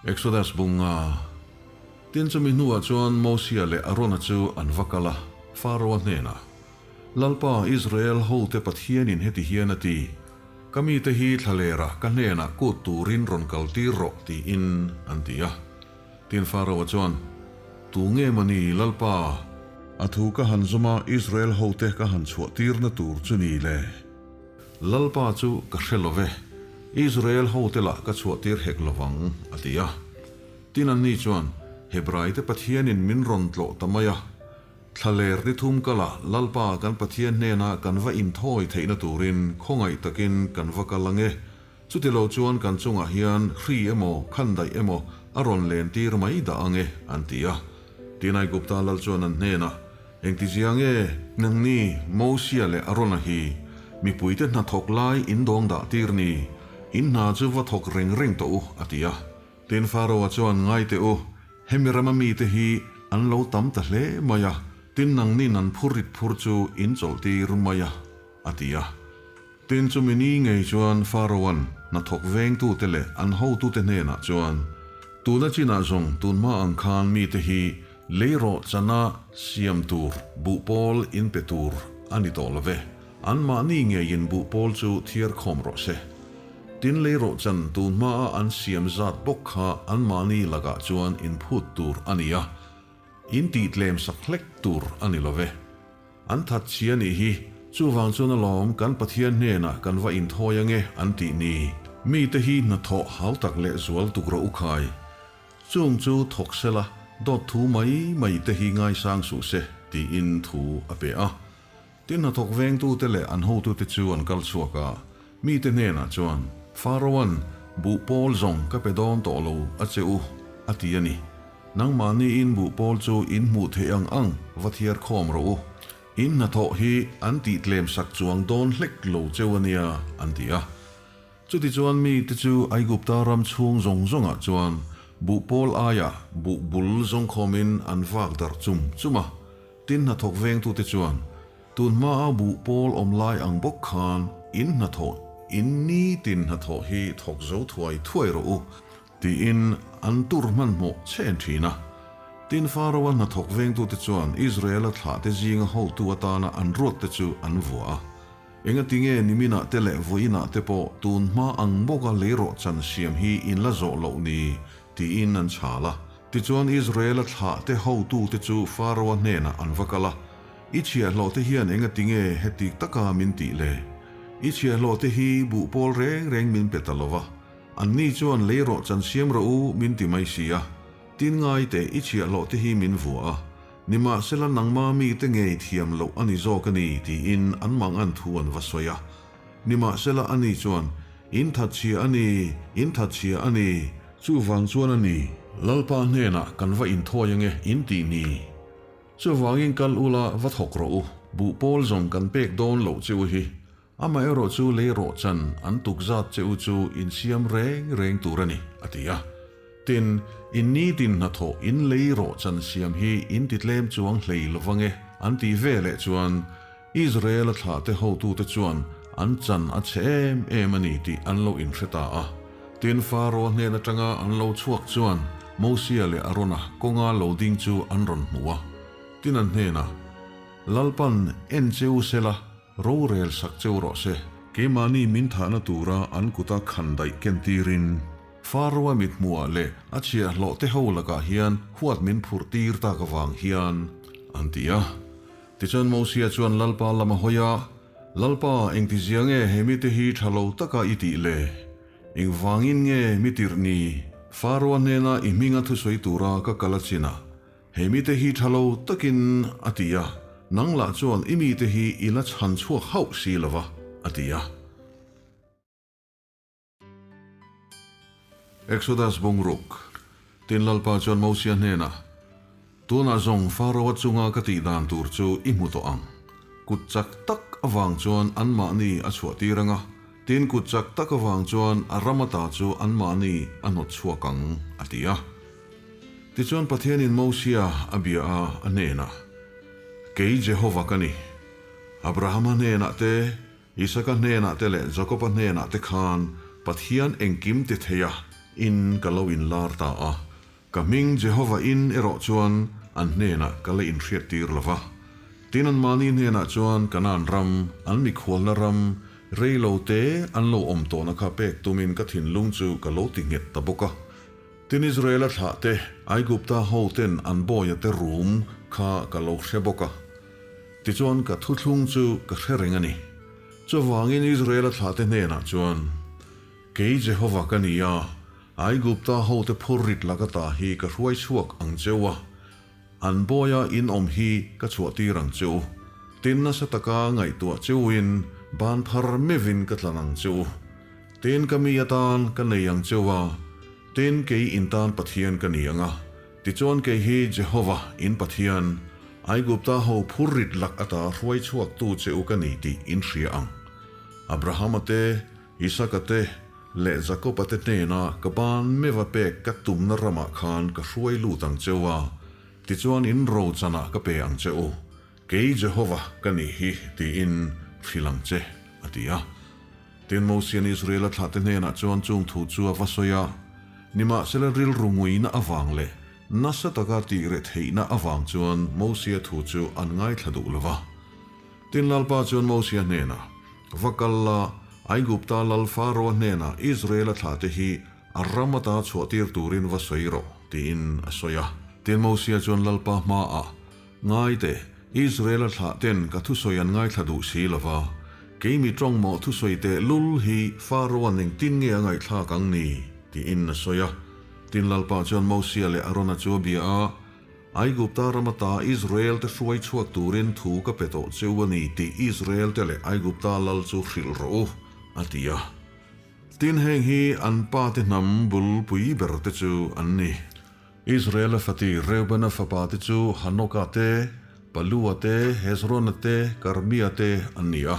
Exodus bunga Tin chumi hnuah chuan Mosia leh Arona chu an va kal a, Pharaoh-a hnenah, Lalpa, Israel hote Pathianin heti hian a ti, Ka mite hi thlalerah ka hnenah kut turin rawn kaltir rawh, tiin an ti a. Tin Pharaoh-a chuan, Tu nge maw ni, Lalpa? A thu ka han zawm a, Israel hote ka han chhuahtirna tur chu ni le? Lalpa chu ka hre lo ve, Israel hote lah ka chhuahtir hek lo vang, a ti a. Tin anni chuan, Hebraite Pathianin min rawn tlawh ta mai a, thlaler ni thum kala Lalpa kan Pathian hnena kan va inthawi theihna turin khawngaih takin kan va kal ang e, chutilo chuan kan chungah hian hri emaw khandaih emaw a rawn lentir mai dah ang e, an ti a. Tin Aigupta lal chuan an hnenah, Engtizia nge nangni Mosia leh Arona hi mipuite hna thawk lai in dawng dah tir ni? In hna chu va thawk reng reng tawh u, a ti a. Tin Pharaoh-a chuan ngai teh u, hemi rama mite hi an lo tam ta hle mai a, tin nangnin an phur rit phur chu in chawlh tir mai a, a ti a. Tin chumi ni ngei chuan Pharaoh-a'n hnathawk vengtute leh an hotute hnenah chuan, Tuna chinah zawng tunhma ang khan mite hi lei rawh chana siam tur buhpawl in pe tur a ni tawh lo ve, anmahni ngeiin buhpawl chu thiar khawm rawh se. Tin lei rawh chan tunhmaa an siam zat bawk kha anmahni lakah chuan inphut tur a ni a, in tihtlem sak hlek tur a ni lo ve. An that chi a nih hi, chuvang chuan alawm kan Pathian hnenah kan va inthawi ange an tih ni. Mite hi hnathawh hau tak leh zual tuk rawh u khai. Chung chu thawk sela dawt thu mai mai te hi ngaisang suh se tiin thu a pe a. Tin hnathawk vengtute leh an hotute chu an kal chhuak a, mite hnenah chuan, Pharaoh-a'n buh pawl zawng ka pe dawn tawh lo a che u, a ti a ni. Nangmahniin buh pawl chu in hmuh theih ang ang va thiar khawm rawh u. In hnathawh hi an tih tlem sak chuang dawn hlek lo cheu a nia, an ti a. Chutichuan mite chu Aigupta ram chhung zawng zawngah chuan buh pawl aiah buh bul zawng khawmin an vak darh chum chum a. Tin hnathawk vengtute chuan tun hmaa buh pawl awm lai ang bawk khan in hnathawh in nitin hnathawh hi thawk zo thuai thuai rawh u, Tiin an tur hmanhmawh chhen thin a. Tin, Pharaoh-a hnathawk vengtute chuan Israel-a thlahte zinga hotu atana an ruatte chu an vuah a. Engatinge niminah te leh vawiinah te pawh tun hma ang bawka leirawh chan siam hi in la zawh loh ni? tiin an chhal a. Tichuan Israel-a thlahte hotute chu Pharaoh-a hnenah an va kal a, I chhiahhlawhte hian engatinge heti taka min tih le? I chhiahhlawhte hi buhpawl reng reng min pe ta lo va. Anni chuan lei rawh chan siam rawh u min ti mai si a, tin ngai teh i chhiahhlawh te hi min vua a, nimahsela nangma mite ngei thiam loh a ni zawk a ni tiin an mangan thu an va sawi a. Nimahsela ani chuan, In thatchhia a ni, in thatchhia a ni, chuvang chuan a ni, Lalpa hnenah kan va inthawi ange in tih ni. Chuvangin kal ula va thawk rawh u, buhpawl zawng kan pek dawn loh che u hi. Amaherawh chu lei rawh chan an tuk zat che u chu in siam reng reng tur a ni, a ti a. Tin, in nitin hnathawh in lei rawh chan siam hi in ti tlem chuang hlei lo vange an tih ve leh chuan Israel-a thlahte hotute chuan an chan a chhe em em a ni tih an lo inhre ta a. Tin, Pharaoh hnen atanga an lo chhuak chuan Mosia leh Arona kawnga lo ding chu an rawn hmu a. Tin, an hnenah, Lalpan en che u sela, Rorel sak cheu rawh se. Keimahni min thahna tura an kuta khan daih ken tirin. Pharaoh-a mithmuhah leh a chhiahhlawh te ho lakah hian huat min phurh tir tak avang hian, an ti a. Tichuan Mosia chuan Lalpa lam a hawi a, Lalpa, engtizia nge he mite hi tha lo taka i tih le? Engvangin nge mi tirh ni? Pharaoh-a hnena i hminga thusawi tura ka kal a chin a, He mite hi tha lo takin a ti a, nang lah chuan i mite hi i la chhan chhuak hauh si lo va, a ti a. Exodus bungruk, Tin Lalpa chuan Mosia hnenah, Tunah zawng Pharaoh-a chunga ka tih dan tur chu i hmu tawh ang. Kut chak tak avang chuan anmahni a chhuah tir ang a, tin kut chak tak avang chuan a ram ata chu anmahni a hnawt chhuak ang, a ti a. Tichuan Pathianin Mosia a bia a, a hnenah, Kei Jehova ka ni. Abrahama hnenah te, Isaka hnenah te leh Jakoba hnenah te khan Pathian engkim ti thei a, in ka lo inlâr ta a. Ka hming Jehova in erawh chuan an hnênah ka la inhriattîr lo va. Tin, anmahni hnênah chuan Kanaan ram, an mikhualna ram, rei lo te an lo awm tawhna kha pêk tumin ka thinlung chu ka lo ti nghet ta bawk a. Tin, Israela thlahte, Aigupta hoten an bawiate rûm kha ka lo hre bawk a. Tichuan, ka thuthlung chu ka hre reng a ni. Chuvângin Israela thlahte hnênah chuan, Kei Jehova ka ni a, Aigupta hote phurrit laka ta hi ka hruai chhuak ang che u a, an bawia in awm hi ka chhuahtir ang che u. Tin, nasa taka ngaihtuah che uin ban phar meuhin ka tlan ang che u. Tin, ka mi atan ka nei ang che u a, tin, kei in tan Pathian ka ni ang a. Tichuan kei hi Jehova, in Pathian, Aigupta ho phurrit lak ata hruai chhuaktu che u ka ni tih in hria ang. Abrahama te, Isaka te leh Jakoba te hnena ka ban meuha pek ka tumna ramah khan ka hruai lut ang che u a, tichuan in rochanah ka pe ang che u, kei Jehova ka nih hi tiin hrilh ang che, a ti a. Tin, Mosian Israela thlahte hnenah chuan chung thu chu a va sawi a, nimahsela rilru nguina avang leh nasa taka tih reh theihna avang chuan Mosia thu chu an ngaithla duh lo va. Tin, Lalpa chuan Mosia hnenah, Va kal la, Aigupta lal Faroa hnenah Israela thlahte hi a ram ata chhuahtir turin va sawi rawh, tiin a sawi a. Tin, Mosia chuan Lalpa hmaah, Ngai teh, Israela thlahten ka thusawi an ngaithla duh si lo va, kei mi tawngmawh thusawi teh lul hi Faroa'n engtin nge a ngaihthlak ang ni? tiin a sawi a. Tin, Lalpa chuan Mosia leh Arona chu a bia a, Aigupta ram ata Israel-te hruai chhuak turin thu ka pe tawh che u a ni tih Israel-te leh Aigupta lal chu hrilh rawh u, a ti a. Tin, heng hi an pate hnam bulpui berte chu an ni. Israel-a fati Reubena fapate chu Hanoka te, Palua te, Hezrona te, Karmia te an ni a.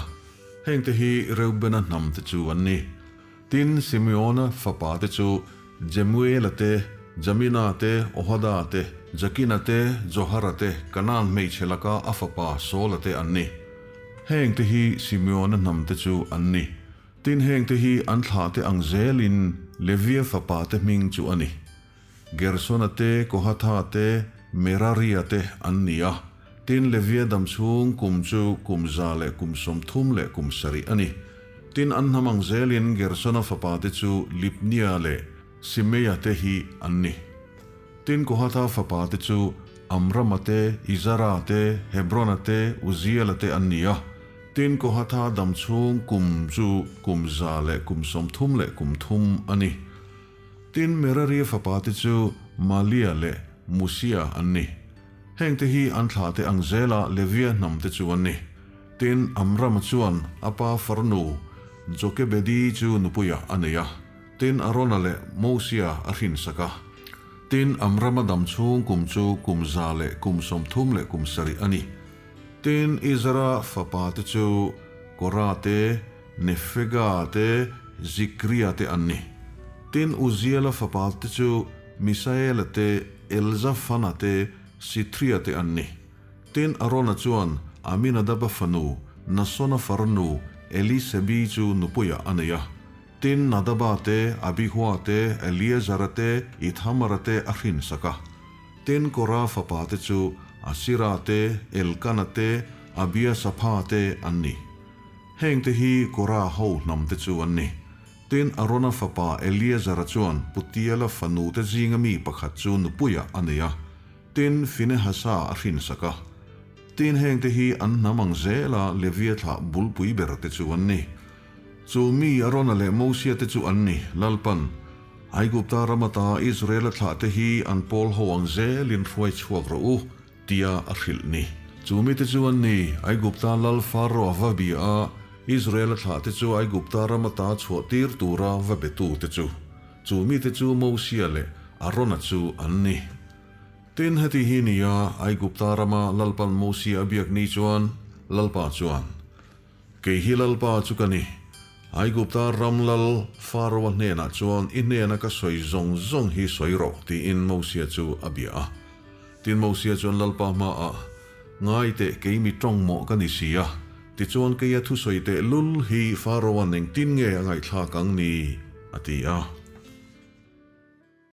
Hengte hi Reubena hnamte chu an ni. Tin, Simeona fapate chu Jemuela te, Jamina te, Ohada te, Jakina te, Johara te, Kanaan hmeichhe laka a fapa Saula te an ni. Hengte hi Simeona hnamte chu an ni. Tin, hengte hi an thlahte ang zelin Levia fapate hming chu a ni. Gersona te, Kohatha te, Meraria te an ni a. Tin, Levia dam chhung kum chu kum za leh kum 30 leh kum 7 a ni. Tin, an hnam ang zelin Gersona fapa te chu Libnia leh Simeia te hi an ni. Tin, Kohatha fapa te chu Amrama te, Izara te, Hebrona te, Uziela te an ni a. Tin, Kohatha dam chhung kum chu kum za leh kum 30 leh kum 3 a ni. Tin, Merari fapa te chu Malia leh Musia an ni. Hengte hi an thlahte ang zela Levia hnam te chu an ni. Tin, Amrama chuan a pa farnu Jokebedi chu nupuiah a nei a, tin, Arona leh Mosia a hrinsak a. Tin, Amrama dam chhung kum chu kum za leh kum 30 leh kum 7 a ni. Tin, Izara fapa te chu Kora te, Nefega te, Zikria te an ni. Tin, Uziela fapa te chu Misaela te, Elzafana te, Sithria te an ni. Tin, Arona chuan Aminadaba fanu, Nasona farnu, Elisebi chu nupuiah a nei a. Tin, Nadaba te, Abihua te, Eleazara te, Ithamara te a hrinsak a. Tin, Kora fapa te chu Asira te, Elkana te, Abiasapha te an ni. Hengte hi Kora ho hnamte chu an ni. Tin, Arona fapa Eleazara chuan Putiela fanute zinga mi pakhat chu nupuiah a nei a, tin, Finehasa a hrinsak a. Tin, hengte hi an hnam ang zela Levia thlah bulpui berte chu an ni. Chu mi Arona leh Mosia te chu an ni, Lalpan, Aigupta ram ata Israela thlahte hi an pawl ho ang zelin hruai chhuak rawh u, tia a hrilh ni. Chu mite chu an ni, Aigupta lal Faro a va bia a, Israela thlahte chu Aigupta ram ata chhuah tir tura va betute chu. Chu mite chu Mosia leh Arona chu an ni. Tin, heti hi ni a, Aigupta rama Lalpan Mosia a biak ni chuan, Lalpa chuan, Kei hi Lalpa chu ka ni. Aigupta ram lal Faro-a hnenah chuan i hnena ka sawi zawng zawng hi sawi rawh, tiin Mosia chu a bia a. Tin, Mosia chuan Lalpa hmaah, Ngai teh, kei mi tawng mawh ka ni si a, tichuan keia thusawi teh lul hi Faro-a'n engtin nge a ngaihthlak ang ni? a ti a.